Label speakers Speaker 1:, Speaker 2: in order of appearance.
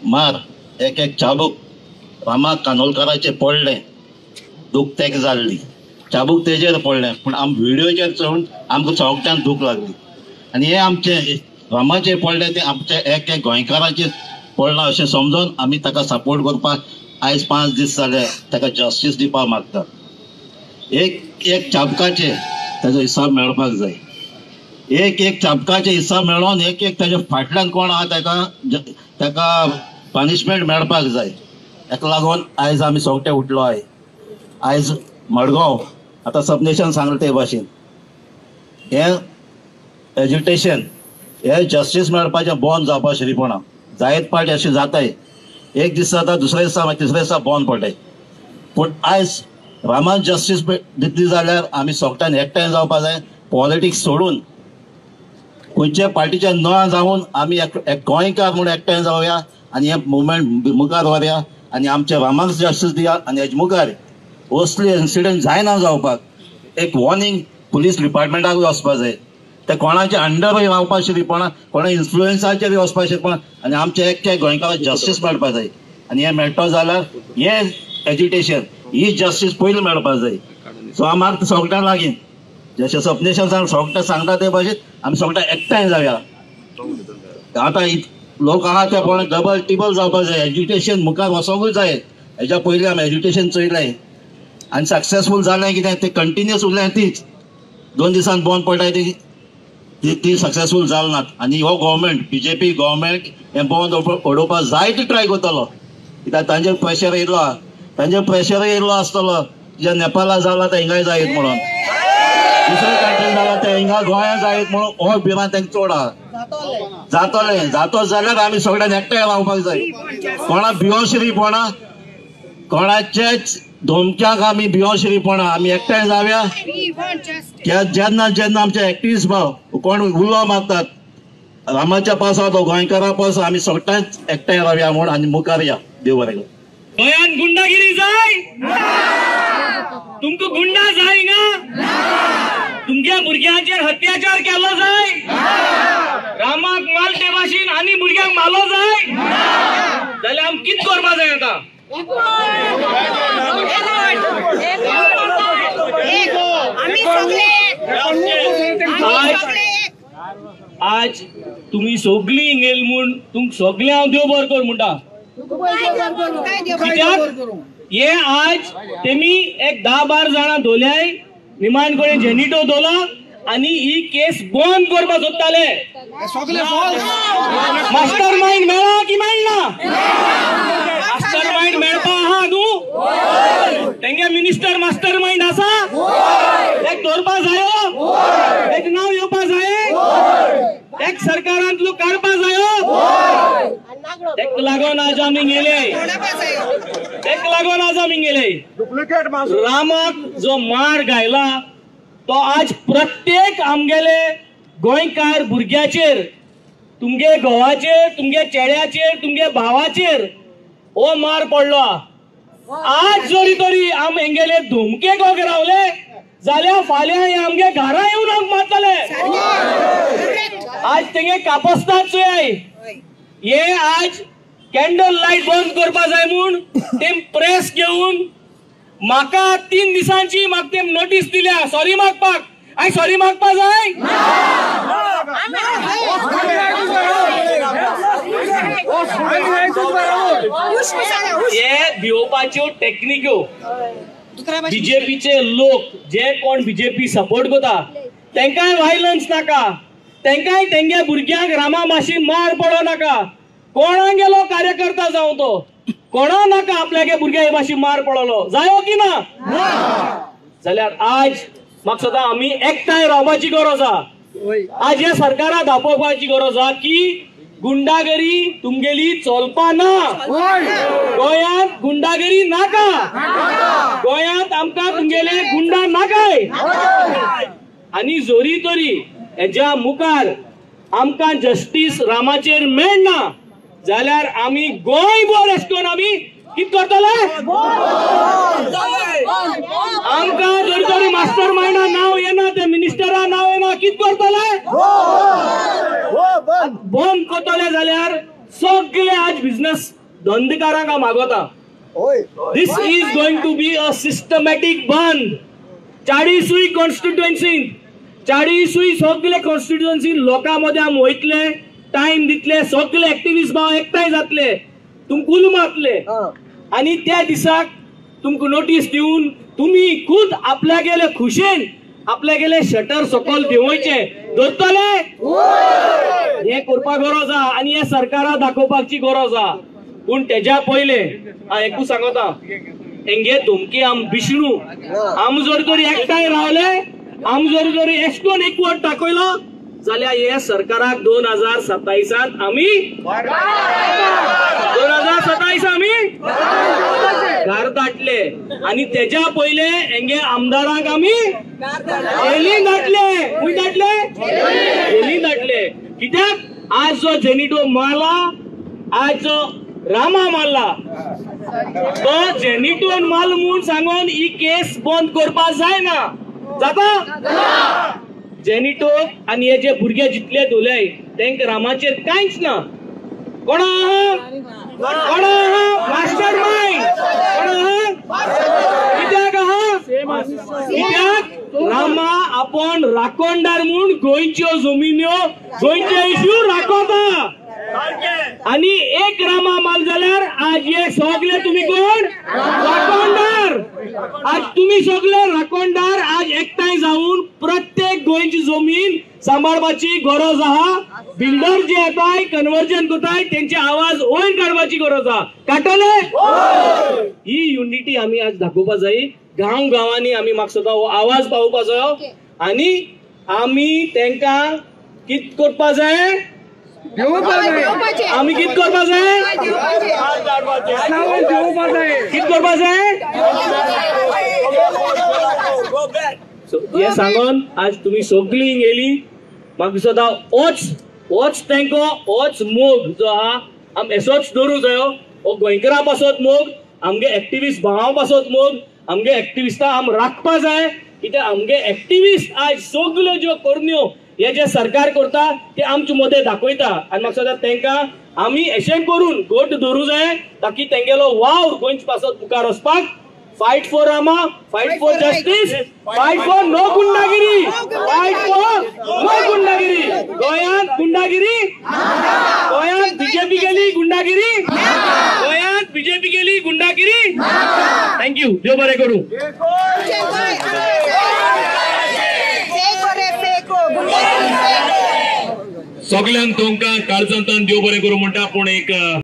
Speaker 1: मार एक एक चाबूक रामा कानोलकाराचेर पडलें, दूख तेका जाल्ली, चाबूक तेजेर पडलें, पूण आम व्हिडियोचेर चोवन आमकां सगळ्यांक दूख लागली. आनी हें आमचें रामाचेर पडलें तें आमच्या एक एक गोंयकाराचेर पडलां अशें समजून आमी ताका सपोर्ट करपाक आयज 5 दीस जाले ताका जस्टीस दिवपाक मागता. एक एक चाबकाचेर ताजो हिसाब मेळपाक जाय, एक एक चाबकाचे हिसाब मेळोन एक एक ताज्या फाटल्यान कोण आहा ताका ताका पनिशमेंट मेळपाक जाय. ताका लागून आयज आमी सगळे उठलो आहे. आयज मडगांव आतां सबनेशन सांगलें ते भाशेन हें एज्युटेशन हे जस्टीस मेळपाचें बंद जावपा शिरीपणा जायत पार्टी अशें जाताय, एक दीस जाता दुसरे दिसा मागीर तिसरे दिसा बंद पडटाय. पूण आयज रामान जस्टीस दितली जाल्यार आमी सगळ्यान एकठांय जावपा जाय, पॉलिटिक्स सोडून खंयच्या पार्टीच्या न जावन आमी एक गोंयकार म्हूण एकठांय जावया आनी हें मुवमेंट मुखार व्हरया आनी आमच्या रामाक जस्टीस दिया. आनी हेजे मुखार असली इन्सिडंट जायना जावपाक एक वॉर्निंग पुलीस डिपार्टमेंटाकूय वचपा जाय, ते कोणाच्या अंडरूय रावपा शिरीपणा, कोणा इन्फ्लुएन्साचेरूय वचपा शिरीपणा, आनी आमच्या एक गोंयकाराक जस्टीस मेळपा जाय. आनी हें मेळटलो जाल्यार हें एज्युटेशन ही जस्टीस पयलीं मेळपा जाय. सो हांव मागता सगळ्यां लागीं जशें सपनेशन सगळें सांगता ते भाशेन आमी सगळें एकठांय जावया. आतां लोक आहा ते पळोवन डबल टिबल जावपाक जाय, एज्युकेशन मुखार वचोंकूय जाय. हेज्या पयलीं आमी एज्युकेशन चोयलें आनी सक्सेसफूल जालें कितें तें कंटिन्युअस उरलें, तीच 2 दिसान बंद पडटाय ती ती सक्सेसफूल जाल नात. आनी हो गव्हर्मेंट बीजेपी गव्हर्मेंट हें बंद उडोवपाक जायते ट्राय करतलो, कित्याक तांचेर प्रेशर येयलो, तांचेर प्रेशर येयलो आसतलो जे नेपाला जाला ते हिंगाय जायत म्हणून, दुसऱ्या कंट्रीन जाला ते हिंगा गोंया जायत म्हणून हो भिरांत तांकां चड आहा. जातलें जातो जाल्यार आमी सगळ्यांक एकठांय रावपाक जाय, कोणा भियोशिरीपणा कोणाचेच धमक्याक आमी भियोशिरीपणा, आमी एकठांय जावया. जेन्ना जेन्ना आमचे एक्टिविस्ट भाव कोण उलो मारतात रामाच्या पासत गोंयकारा पासत आमी सगळ्यांच एकठांय रावया म्हूण आनी मुखार या. देव बरें करूं.
Speaker 2: गोंयांत गुंडागिरी जाय, तुमकां गुंडा जाय हिंगा, तुमच्या भुरग्यांचेर अत्याचार केलो जाय, रामाक माल ते भाशेन आनी भुरग्यांक मालो जाय जाल्यार आमकां कितें करपा जाय आतां? आज तुमी सगळीं हिंगेल म्हूण तुमकां सगळें हांव देव बरो कर म्हणटा, कित्याक हे आज तेमी एक 10-12 जाणां धोल्याय निमाण कडेन जेनिटो दोला आनी ही केस बंद करपाक सोदताले. मास्टर मायंड मेळ्ळा की मेळना? मास्टर मायंड मेळपा आहा न्हू, तेंगे मिनिस्टर मास्टर मायंड आसा, एक दवरपा जायो, एक नांव येवपा जाय, एक सरकारांतलो काडपा जायो. तेका लागून आज आमी गेले, तेका लागून आज आमी गेले. रामाक जो मार घायला तो आज प्रत्येक आमगेले गोंयकार भुरग्याचेर, तुमगे घोवाचेर, तुमगे चेड्याचेर, तुमगे भावाचेर हो मार पडलो. आज जरी तरी आम हेंगेले धमके गोग रावले जाल्यार फाल्यां हे आमगे घरा येवन आमकां मारतले. आज तेंगे कापस्ताद चोय हे आज कॅन्डल लायट बंद करपा जाय म्हूण ते प्रेस घेवन म्हाका 3 दिसांची म्हाका ते नोटीस दिल्या सॉरी मागपाक. I sorry मागपा जाय? हे भिवपाच्यो टेक्निक्यो बीजेपीचे लोक जे कोण बीजेपी सपोर्ट करता तेंकाय वायलन्स नाका, तेंकाय तेंगे भुरग्यांक रामा माशी मार पडो नाका. कोणाक गेलो कार्यकर्ता जावं तो कोणा नाका आपल्यागे भुरग्या भाशी मार पडलो जायो की ना? जाल्यार आज म्हाका सदां आमी एकठांय रावपाची गरज आहा. आज हे सरकाराक दाखोवपाची गरज आहा की गुंडागिरी तुमगेली चलपा ना, गोंयांत गुंडागिरी नाका, गोंयांत आमकां तुमगेले गुंडा नाकाय. आनी जोरी तरी हेज्या मुखार आमकां जस्टीस रामाचेर मेळना जाल्यार आमी गोंयभर अशें करून आमी कितें करतले? आमकां जरी तरी मास्टर मायंडा नांव येना, ते मिनिस्टरा नांव येना, कितें करतले? बंद करतले जाल्यार सगळे आज बिझनेस धंदेकारांक हांव मागोता, this is going to be a systematic bandh. 40 कॉन्स्टिट्युएन्सीन, 40 सगळे कॉन्स्टिट्युएन्सीन लोकां मदें आमी वयतले, टायम दितले, सगळे एक्टिविस्ट भाव एकठांय जातले, तुमकां उलो मारतले आनी त्या दिसाक तुमकां नोटीस दिवन तुमी खुद आपल्यागेले खुशेन आपल्यागेले शटर सकयल देंवयचे धरतले. हें करपाक गरज आहा आनी हें सरकारा दाखोवपाची गरज आहा. पूण तेज्या पयले हांव एकूच सांगता, हेंगे धमकी आम विष्णू आम जर तरी एकठांय रावले, आम जर तरी एशकोन एकवट दाखयलो जाल्यार हे सरकाराक 2027 आमी 2027 आमी घर दाटले आनी तेज्या पयले हेंगे आमदारांक आमी जेलीन धाडले. खंय धाडले? जेलीन धाडले. कित्याक आज जो जेनिटो मारला, आज जो रामा मारला, तो जेनिटोन माल म्हूण सांगून ही केस बंद करपाक जायना. जाता जेनिटो आनी हे जे भुरगे जितले धुले तेंका रामाचेर कांयच ना. कोण आहा? कोण आहा? मास्टर मायंड कोण आहा? कित्याक आहा? कित्याक रामा आपण राखणदार म्हूण गोंयच्यो जमिन्यो, गोंयचे इश्यू राखता आनी एक रामा माल जाल्यार आज हे सगळे तुमी कोण राखणदार. आज तुमी सगळे राखणदार आज एकठांय जावन प्रत्येक गोंयची जमीन सांबाळपाची गरज आहा. बिल्डर जे येताय कन्वर्जन करताय तेंचे आवाज वयर काडपाची गरज आहा. काडटले? ही युनिटी आमी आज दाखोवपा जाय. गांव गांवांनी आमी म्हाका दिसता हो आवाज पावोवपा जायो आनी आमी तेंकां कित करपा जाय, आमी कित करपा जाय, कित करपा जाय हें सांगून आज तुमी सगळीं गेली. म्हाका दिसता होच होच तेंको, होच मोग जो आहा आमी असोच दवरूंक जायो. हो गोंयकारां पासत मोग, आमगे एक्टिविस्ट भावां पासत मोग, आमगे एक्टिविस्टां आम राखपा जाय. कित्याक आमगे एक्टिविस्ट आज सगल्यो ज्यो करण्यो हे जे सरकार करता ते आमचे मदें दाखयता आनी म्हाका दिसता तेंकां आमी अशें करून घट धरूंक जाय ताकी तेंगेलो वावर गोंयचे पासत मुखार वचपाक. Fight for Rama, fight for justice, fight for no gundagiri, fight for no gundagiri. गोंयांत गुंडागिरी, गोंयांत बीजेपी गेली गुंडागिरी, गोंयांत बीजेपी गेली गुंडागिरी. Thank you. देव बरें करूं.
Speaker 3: सगळ्यांक तुमकां काळजांतल्यान देव बरें करूं म्हणटा. पूण एक